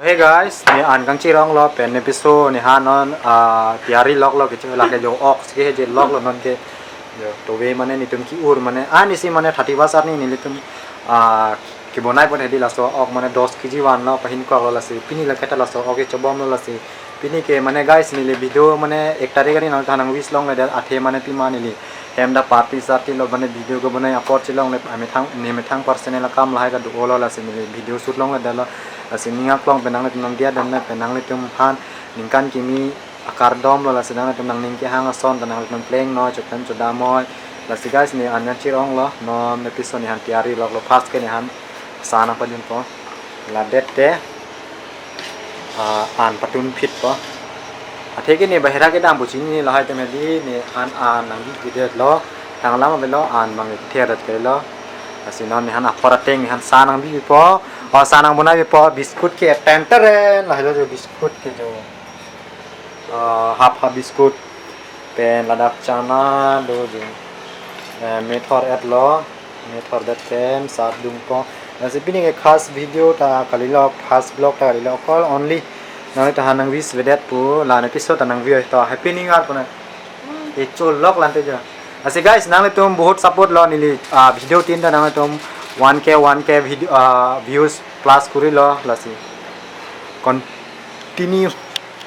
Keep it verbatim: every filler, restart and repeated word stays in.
Hey guys, ne an kangchirong lo pen ne piso ne han non, ah, tiyari lok lo kecho lake jo ok si keheje lok lo non ke. Jo, to ve mane netum ke-ur mane, an isi mane thirty-first arni nelitum, ah, kebonai pon hedi laso ok mane dos K G van lo pahin kok lo lasi. Pini lake ta laso ok kechobom lo lasi. Pini ke mane guys neli video mane ek tarik arni nangtum aphan nang-wish longledet, athe mane pima neli hem ta party sarty lo mane video kebonai apor chelongle, amethang nemethang personal akam lahai kedo lo lasi neli video shoot longledet lo. Lasi ning aklong pen nanglitum nangdiya dam na pen nanglitum aphan ningkan kimi akardom lo lasi nanglitum nangning kehang ason ta nanglitum pleng noi choktan chodam noi. Lasi guys ne an kangchirong lo non ne piso ne han tiyari lok lo, first ke ne han sa nangpadunpo. Ladet te, ah, an patun phitpo. Athe ke ne bahira kedam pu chini lahai tame di ne an an nangbibidet lo. Thang lam avelo an mang kethe adat ke lo. Lasi non ne han apor ateng ne han sa nangbibipo. O sa nangbonaibipo biscuit ke ten teren lahai lo jo biscuit ke jo. Ah, half half biscuit. Pen ladak chana do jo. Eh, methor et lo. Methor det pen sat dungpo. Lasi pini ke khas video ta kalilo, khas vlog ta kalilo. Call only nanglitum aphan nang-wish vedet pu la ne piso ta nang-view to Happy New Year pu na. Kecho lok lante jo. Lasi guys nanglitum bahut support lo neli, ah, video tin ta nanglitum one K, one K video, ah, views plus kuri lo lasi. Continue